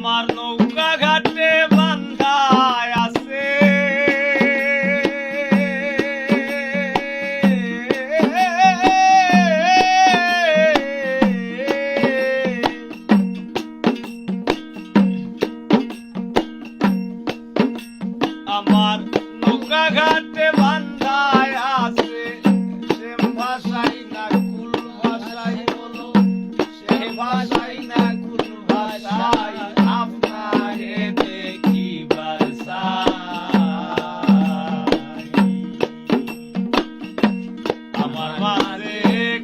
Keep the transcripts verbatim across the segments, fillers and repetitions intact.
আমার নৌকা ঘাটে বান্ধা আছে। আমার নৌকা ঘাটে বান্ধায় আছে, শ্যাম ভাষাই না কুল ভাষাই বলো, শ্যাম ভাষাই না কুল ভাষাই, আপনারে দেখিবার চাই। আমার মাঝে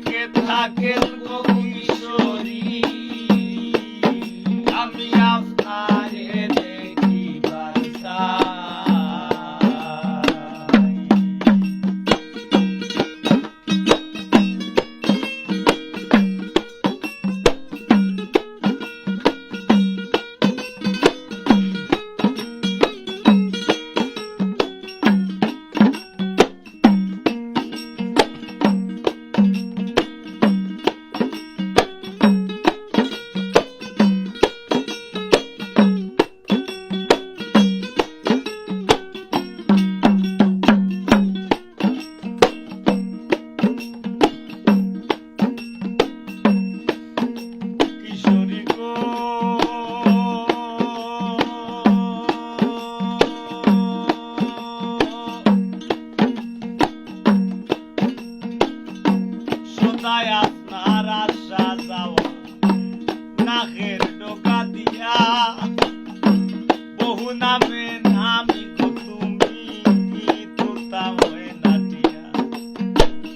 কে থাকেন গো কিশোরী, আমি আপনারে দেখিবার চাই। কিশোরী গো, সদায় আপনার আসা যাওয়া, নাকের ডগা দিয়া বহু নামে নামি গো তুমি, তোতা ময়না টিয়া।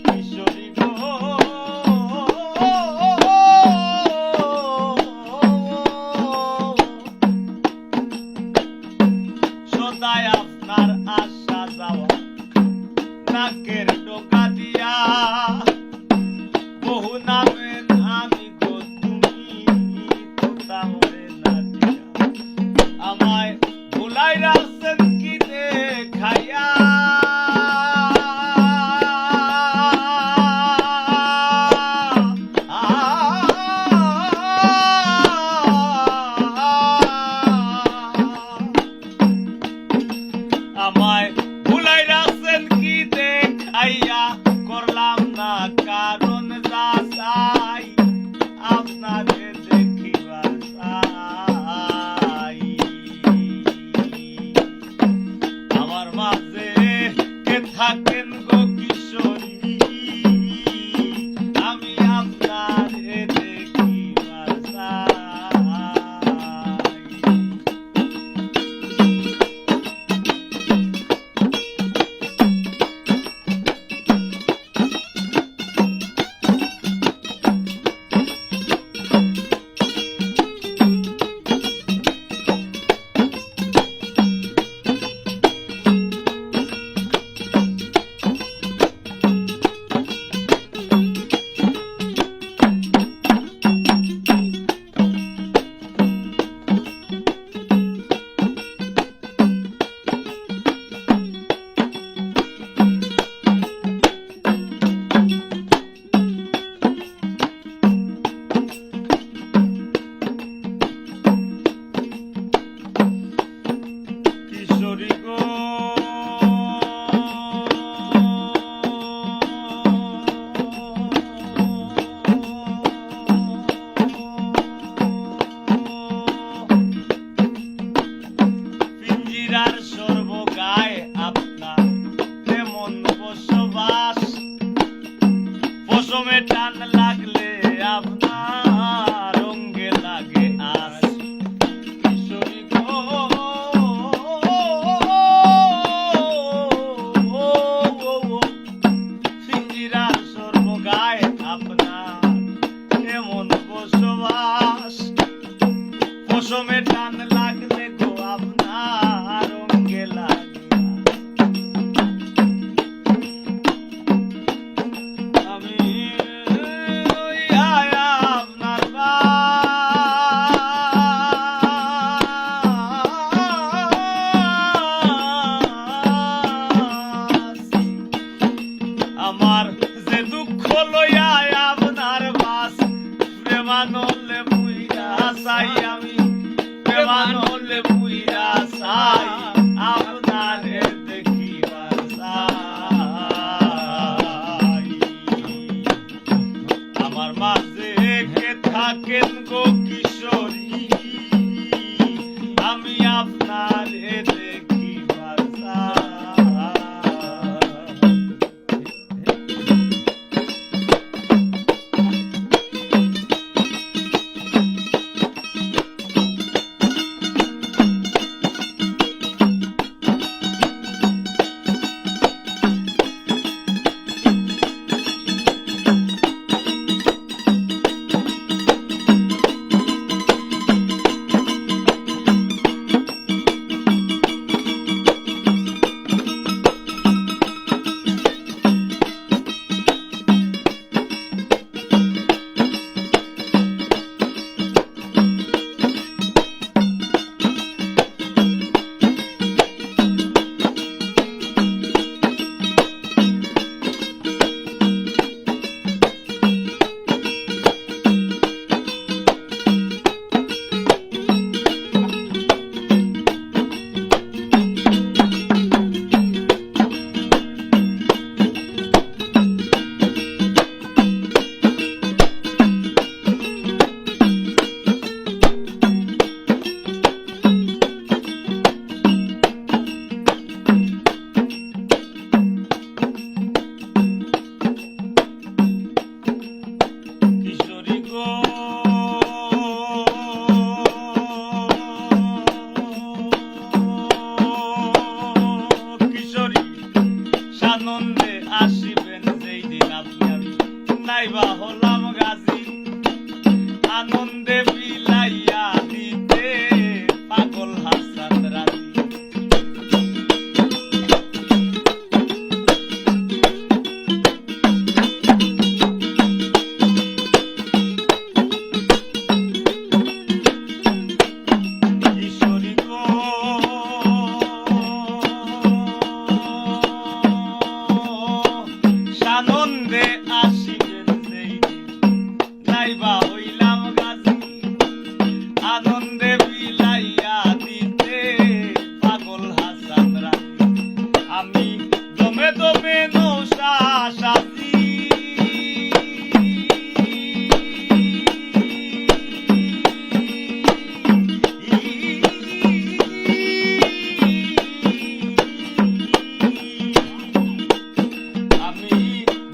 কিশোরী গো, সদায় আপনার আসা যাওয়া, নাকের ডগা দিয়া বহু নামে নামি গো তুমি, তোতা ময়না টিয়া। আমায় ভুলাই রাখছেন কি দেখাইয়া? আমায় ভুলাই রাখছেন কি দেখাইয়া? করলাম না কারণ যাচাই, আপনারে দেখিবার চাই। আমার মাঝে কে থাকেন গো কিশোরী, আমি আপনারে দেখিবার চাই। কিশোরী গো, পিঞ্জিরার সর্বগায় আপনার এমন বসবাস, পশমে টান লাগলে আপনার অঙ্গে লাগে আস। কিশোরী গো, পিঞ্জিরার সর্বগায় আপনার এমন বসবাস, পশমে টান লাগলে গো আপনার অঙ্গে লাগে। আমি আমি দমে দমে নশা সাজি। আমি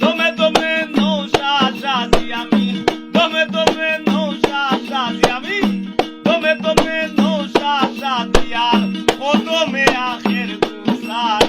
দমে দমে নশা সাজি, আমি দমে দমে নশা সাজি, আমি দমে দমে নশা সাজি, আর কদমে আখের গুসাই।